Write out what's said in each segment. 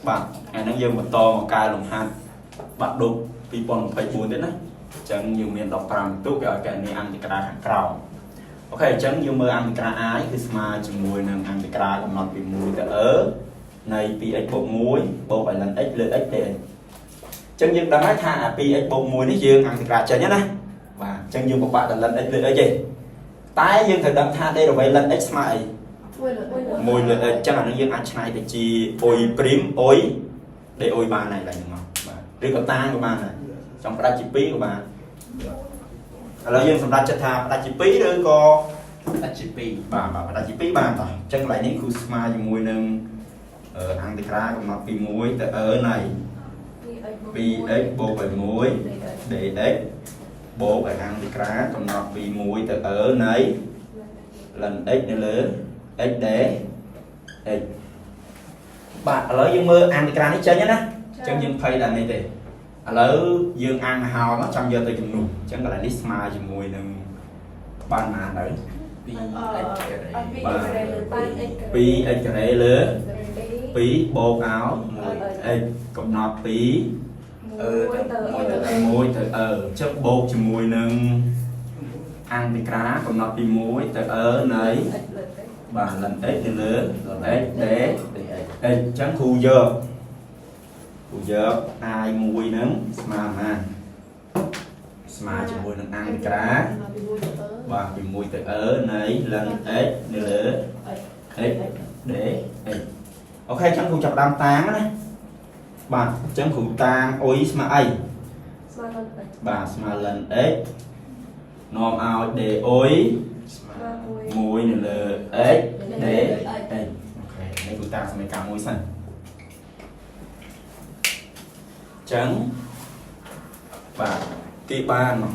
បាទថ្ងៃហ្នឹងយើងបន្តមកកែលំហាត់បាក់ឌុប2024ទៀតណាអញ្ចឹងយើងមាន15ពិន្ទុគេឲ្យកណនីអន្តក្រាខាងក្រោមអូខេអញ្ចឹងយើងមើលអន្តក្រា i គឺស្មើជាមួយនឹងអន្តក្រាកំណត់ពី1ទៅ e នៃ 2x បូក1បូកឲ្យ ln x លើ x dx អញ្ចឹងយើងដឹងហើយថាអា 2x បូក1នេះយើងអន្តក្រាចេញណាបាទអញ្ចឹងយើងពិបាកតែ ln x លើ x ទេតែយើងត្រូវដឹងថា derivative ln x ស្មើអី មួយលើ 1លើ x អញ្ចឹងអានឹងយើងអាចឆ្នៃទៅជា u prime u d u បានហើយឡើងហ្នឹងមកបាទឬក៏តាងក៏បានដែរចង់ផ្ដាច់ជា2ក៏បានឥឡូវយើងសម្រាប់ចិត្តថាផ្ដាច់ជា2ឬក៏ ដាច់ជា2 បាទបាទផ្ដាច់ជា2បានតោះអញ្ចឹងកន្លែងនេះគឺស្មើជាមួយនឹងអឺអន្តក្រាកំណត់ពី1ទៅ e នៃ 2x បូកឲ្យ1 dx បូកឲ្យអន្តក្រាកំណត់ពី1ទៅ e នៃ ln x នៅលើ x d x បាទឥឡូវយើងមើលអានក្រានេះចេញណាអញ្ចឹងយើងភ័យតែនេះទេឥឡូវយើងអាំងហោមកចាំយកទៅជំនួសអញ្ចឹងកន្លែងនេះស្មើជាមួយនឹងបានប៉ុន្មានទៅ 2x ការ៉េ 2x ការ៉េលើ2បូកឲ្យ 1x កំណត់2 អឺទៅ1ទៅ 1ទៅ e អញ្ចឹងបូកជាមួយនឹងអាំងពីក្រាកំណត់ពី1ទៅ e នៃបាទ ln x ទៅលើ ln x d dx អេអញ្ចឹងគ្រូយកគ្រូយក i មួយហ្នឹងស្មើប៉ុន្មានស្មើជាមួយនឹងអន្តក្រាបាទពី1ទៅ e នៃ ln x នៅលើ x d x អូខេអញ្ចឹងគ្រូចាប់ដើមតាងណាបាទអញ្ចឹងគ្រូតាងអុយស្មើអី ស្មើនឹង x បាទស្មើ ln x នាំឲ្យ d អុយ ស្មើ 1នៅលើ x d x អូខេនេះគ្រូតាងសមីការមួយសិន ចឹងបាទគេបានមក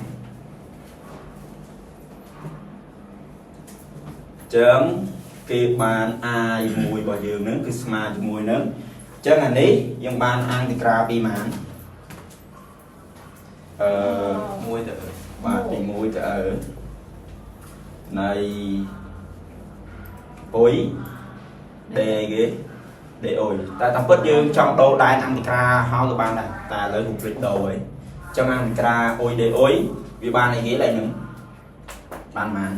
ចឹងគេបាន i មួយរបស់យើងហ្នឹងគឺស្មើជាមួយនឹងចឹងអានេះយើងបានអន្តក្រាពីម៉ានអឺ 1ទៅ បាទពី1ទៅ e នៃអុយ d គេ d អុយតែតាមពិតយើងចង់ដូរដែនអន្តក្រាហើយក៏បានដែរតែឥឡូវគ្រូភ្លេចដូរហើយចឹងអន្តក្រាអុយ d អុយវាបានអីគេឡើយហ្នឹងបានប៉ុន្មាន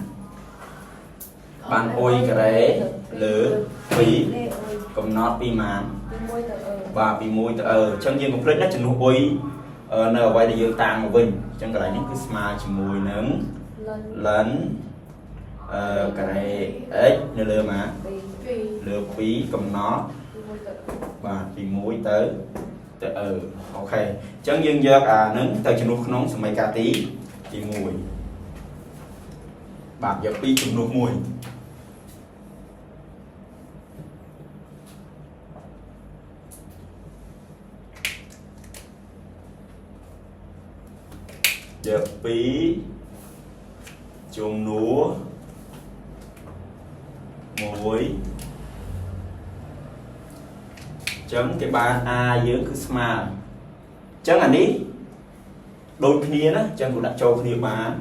បានអុយការ៉េលើ2កំណត់ពីម៉ាន ពី1ទៅ e បាទពី1ទៅ e អញ្ចឹងយើងកុំភ្លេចណាចំនួនអុយនៅអ្វីដែលយើងតាំងមកវិញអញ្ចឹងកន្លែងនេះគឺស្មើជាមួយនឹង លិន លិនអឺការ៉េ x នៅលើម៉ា 2 លើ2កំណត់ ពី1ទៅ បាទពី1ទៅទៅ e អូខេអញ្ចឹងយើងយកអាហ្នឹងទៅជំនួសក្នុងសមីការទីទី1បាទយក2ជំនួស1យក2ជំនួស1ចឹងគេបាន a យើងគឺស្មើចឹងអានេះដូចគ្នាណាចឹងគ្រូដាក់ចូលគ្នាបាន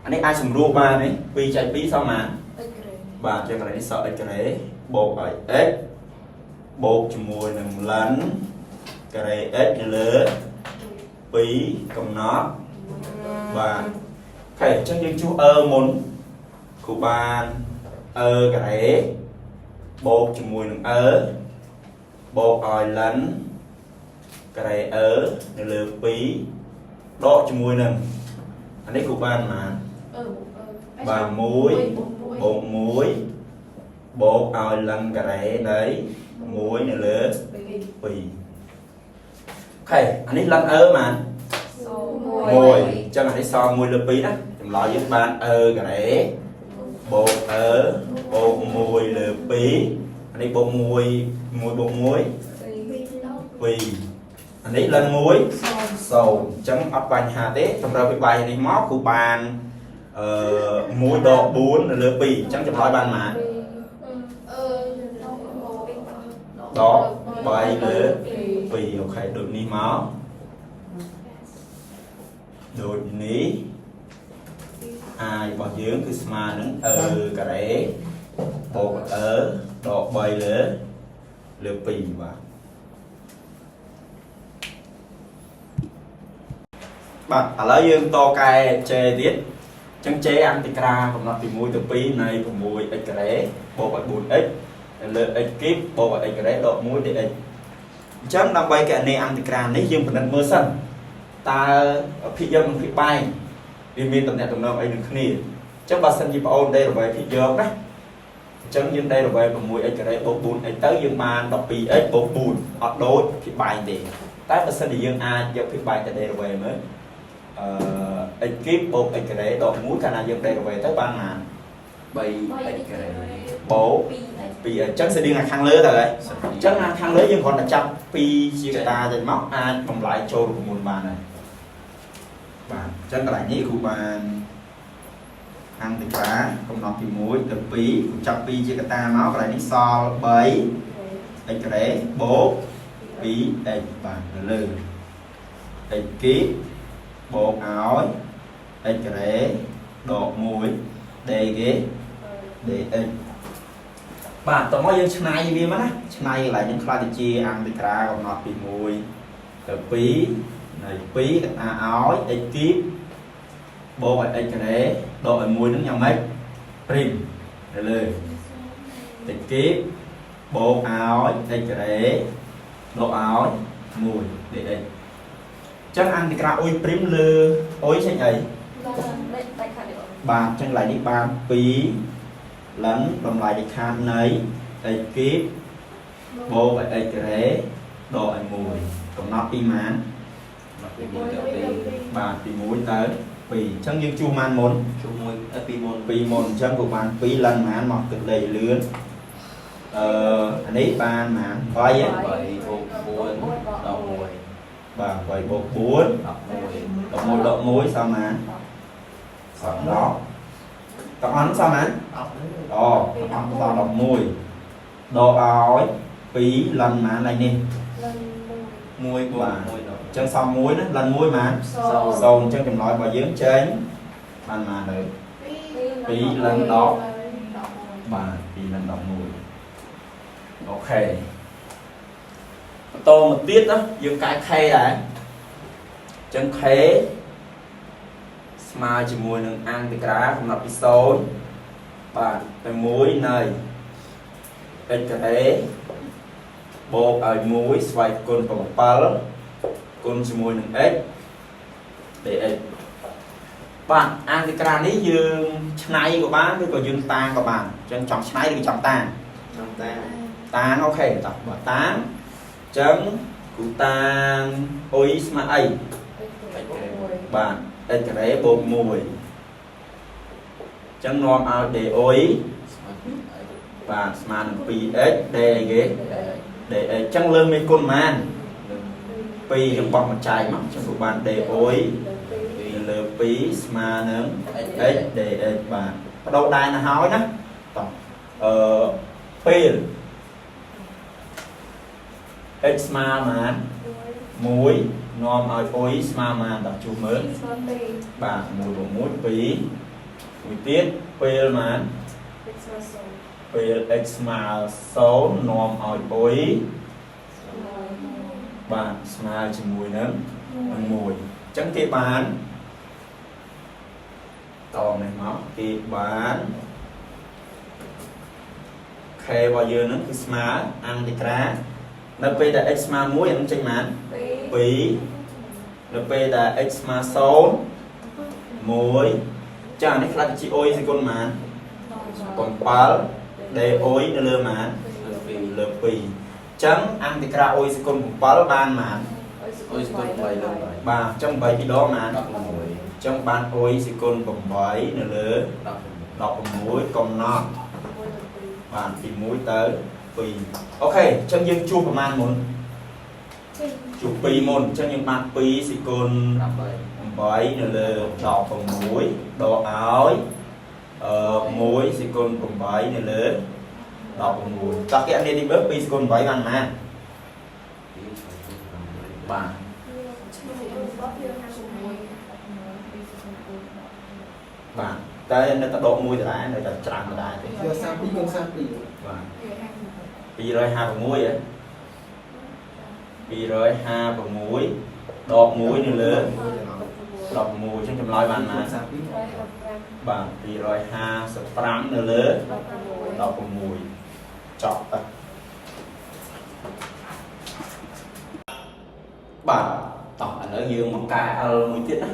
អានេះអាចសម្រួលបានទេ2ចែក2សល់ប៉ុន្មាន x ការ៉េ បាទចឹងកន្លែងនេះសល់ x ការ៉េបូកឲ្យ x បូកជាមួយនឹង ln ការ៉េ x នៅលើ2កំណត់បាទអូខេអញ្ចឹងយើងជួស e មុនគ្រូបាន e ការ៉េបូកជាមួយនឹង e បូកឲ្យ ln ការ៉េ e នៅលើ2ដកជាមួយនឹងអានេះគ្រូបានប៉ុន្មាន អឺ បាទ1បូក1បូកឲ្យលិនការ៉េនៃ1នៅលើ2អូខេអានេះលិនអឺម៉ាន1អញ្ចឹងអានេះសល់1លើ2ណាចម្លើយយើងបានអឺការ៉េបូកអឺបូក1លើ2អានេះបូក1 1បូក1 2អានេះលិន1 0អញ្ចឹងអត់បញ្ហាទេតម្រូវពីបាយនេះមកគឺបានអឺ1ដក4នៅលើ2អញ្ចឹងចម្លើយបានប៉ុន្មាន អឺ ដក3លើ2អូខេដូចនេះមកដូចនេះ i របស់យើងគឺស្មើនឹង e ការ៉េបូក e ដក3លើ លើ2បាទបាទឥឡូវយើងតកែ J ទៀតអញ្ចឹង J អន្តក្រាកំណត់ពី1ទៅ2នៃ 6x ការ៉េបូកឲ្យ 4x លើ x គីបបូកឲ្យ x ការ៉េដក1 dx អញ្ចឹងដើម្បីកណនីអន្តក្រានេះយើងពិនិត្យមើលសិនតើភាគយកនិងភាគបែងវាមានតំណែងតំណងអីនឹងគ្នាអញ្ចឹងបើសិនជាប្អូនដេរវេភាគយកណាអញ្ចឹងយើងដេរវេ 6x ការ៉េបូក 4x ទៅយើងបាន 12x បូក4អត់ដូចភាគបែងទេតែបើសិនជាយើងអាចយកភាគបែងទៅដេរវេមើលអឺ x គីបបូក x ការ៉េដក1កាលណាយើងដេរវេទៅបានប៉ុន្មាន 3 x ការ៉េ បូក 2x 2អញ្ចឹងស្តៀងអាខាងលើទៅហើយអញ្ចឹងអាខាងលើយើងគ្រាន់តែចាប់2ជាកតាចេញមកអាចបំលែងចូលរូបមន្តបានហើយបាទអញ្ចឹងកន្លែងនេះគ្រូបានអន្តក្រាកំណត់ពី1ទៅ2គ្រូចាប់2ជាកតាមកកន្លែងនេះសល់3 x ការ៉េបូក 2x បាទទៅលើ x គីបូកឲ្យ x ការ៉េដក1 d គេ dx បាទតោះមកយើងឆ្នៃវាមកណាឆ្នៃកន្លែងនេះខ្លាចទៅជាអន្តក្រាកំណត់ពី1ទៅ2នៃ2កតាឲ្យ x គីបបូកឲ្យ x ការ៉េដកឲ្យ1ហ្នឹងយ៉ាងម៉េចព្រីមទៅលើ x គីបបូកឲ្យ x ការ៉េដកឲ្យ1 dx អញ្ចឹងអន្តក្រាអ៊ុយព្រីមលើអ៊ុយចេញអី ឡើងលេខដាច់ខាតទេ បាទអញ្ចឹងកន្លែងនេះបាន2លិនតម្លៃដាច់ខាតនៃ x គីបបូកឲ្យ x ការ៉េដកឲ្យ1កំណត់ពីម៉ាន ពី1ទៅ2 បាទពី1ទៅ2អញ្ចឹងយើងជួសម៉ានមុន ជួស1 2មុន 2មុនអញ្ចឹងក៏បាន2លិនម៉ានមកទឹកលេខលឿនអឺអានេះបានម៉ាន8ហ៎ 8បូក4ដក1 បាទ8បូក4 11 11ដក1សមម៉ានសម10ទាំងអស់សមម៉ាន អូទាំងអស់សល់11ដកឲ្យ2លិនម៉ានឡើយនេះ ឡើង 1បូក1ដក អញ្ចឹងសល់1ណាលិន1ម៉ាន 1 សូន្យអញ្ចឹងចម្លើយរបស់យើងចេញបានម៉ានទៅ 2លិន10បាទ2លិន11អូខេបន្តមកទៀតណាយើងកែ K ដែរអញ្ចឹង K ស្មើជាមួយនឹងអន្តក្រាកំណត់ពី0បាទទៅ1នៃ x ការ៉េបូកឲ្យ1ស្វ័យគុណ7គុណជាមួយនឹង x dx បាទអន្តក្រានេះយើងឆ្នៃក៏បានឬក៏យើងតាងក៏បានអញ្ចឹងចង់ឆ្នៃឬក៏ចង់តាង តាមតា តាងអូខេតោះបើតាងអញ្ចឹងគូតាងអ៊ុយស្មើអីបាទ x ការ៉េបូក1អញ្ចឹងនាំឲ្យ d អ៊ុយ ស្មើ 2x បាទស្មើនឹង 2x d អីគេ dx អញ្ចឹងលើមេគុណប៉ុន្មាន2យើងបោះមួយចែកមកអញ្ចឹងគូបាន d អ៊ុយលើ2ស្មើនឹង x dx បាទបដូរដែរណាហើយណាតោះអឺពេល x ស្មើប៉ុន្មាន1នាំឲ្យអ៊ុយស្មើប៉ុន្មានដល់ជួសមើល ស្មើ2 បាទ1បូក1 2មួយទៀតពេលប៉ុន្មាន x ស្មើ0 ពេល x ស្មើ0នាំឲ្យអ៊ុយបាទស្មើជាមួយនឹង1អញ្ចឹងគេបានតនេះមកគេបាន k របស់យើងហ្នឹងគឺស្មើអន្តក្រានៅពេលដែល x ស្មើ1អានឹងចេញប៉ុន្មាន2នៅពេលដែល x ស្មើ0 1ចាអានេះខ្លះទៅជាអ៊ុយសេគុណប៉ុន្មាន7 d អ៊ុយនៅលើប៉ុន្មាន លើ2 លើ2អញ្ចឹងអន្តក្រាអ៊ុយសេគុណ7បានប៉ុន្មាន អុយស្គុណ8លើ8 បាទអញ្ចឹង8ពីរដងប៉ុន្មាន 16 អញ្ចឹងបានអ៊ុយសេគុណ8នៅលើ 16 16កំណត់បាទពី1ទៅ2អូខេអញ្ចឹងយើងជួសប្រមាណមុនជួស2មុនអញ្ចឹងយើងបាន2សេគុណ 8 8នៅលើ16ដកឲ្យអឺ1សេគុណ8នៅលើ16តោះគេអត់នេះទីមើល2សេគុណ8បានប៉ុន្មានបាទបាទតែនៅតែដក1ដដែលនៅតែច្រើនដដែលទេ យក32គុណ32 បាទ 256ហ៎256ដក1នៅលើ16អញ្ចឹងចម្លើយបានណាបាទ255នៅលើ16ចប់ទៅបាទតោះឥឡូវយើងមកកែ L មួយទៀតណា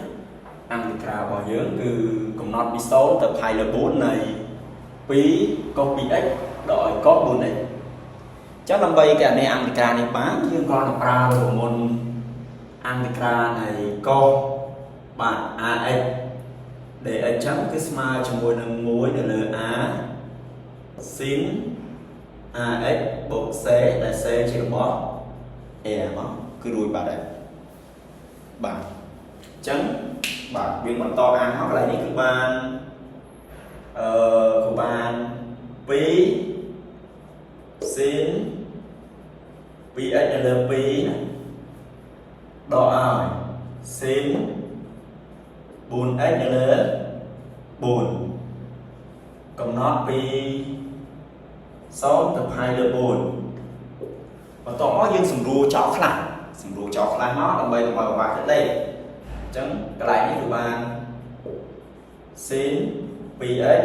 អង់ត្រារបស់យើងគឺកំណត់ពី0ទៅផាយលើ4នៃ2កុស 2x ដកឲ្យកុស 4x ចឹងដើម្បីកណនីអង់ត្រានេះបានយើងគ្រាន់តែប្រើរូបមន្តអង់ត្រានៃកុសបាទ ax dx ចឹងគឺស្មើជាមួយនឹង1នៅលើ a sin ax បូក c ដែល c ជារបស់ a មកគឺរួចបាត់ហើយបាទអញ្ចឹងបាទយើងបន្តអានមកកន្លែងនេះគឺបានអឺគឺបាន2 sin 2x នៅលើ2ណាដកឲ្យ sin 4x នៅលើ4កំណត់ពី0ទៅផាយលើ4បន្ទាប់មកយើងសម្រួលចោលខ្លះសម្រួលចោលខ្លះមកដើម្បីកុំឲ្យពិបាកចិត្តលេខអញ្ចឹងកន្លែងនេះគឺបាន sin 2x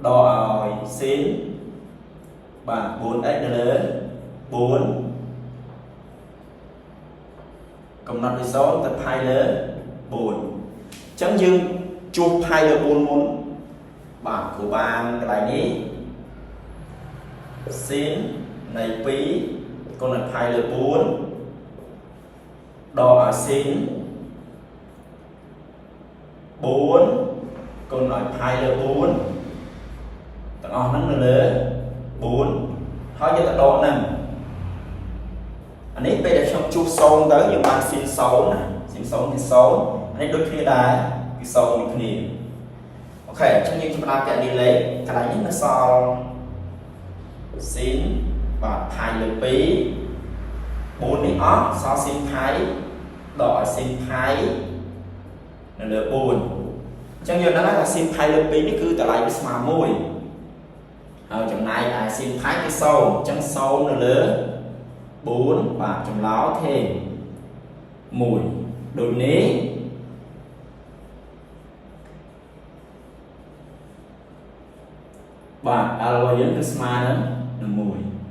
ដកឲ្យ sin បាទ 4x នៅលើ4កំណត់ពី0ទៅផាយលើ4អញ្ចឹងយើងជួសផាយលើ4មុនបាទគ្រូបានកន្លែងនេះ sin នៃ2គុណនឹងផាយលើ4ដកឲ្យ sin 4គុណឲ្យផាយលើ4ទាំងអស់ហ្នឹងនៅលើ4ហើយយកទៅដកហ្នឹងអានេះពេលដែលខ្ញុំជួស0ទៅយើងបាន sin 0ណា sin 0គឺ0អានេះដូចគ្នាដែរគឺ0ដូចគ្នាOK អញ្ចឹងយើងចាប់ផ្ដើមកណនីលេខកន្លែងនេះនៅសល់ sin បាទផាយលើ2 4នេះអស់សល់ sin ផាយដកឲ្យ sin ផាយនៅលើ4អញ្ចឹងយើងដឹងហើយថា sin ផាយលើ2នេះគឺតម្លៃវាស្មើ1ហើយចំណែកឯ sin ផាយគឺ0អញ្ចឹង0នៅលើ4បាទចម្លើយទេ1ដូចនេះបាទ L របស់យើងគឺស្មើនឹង1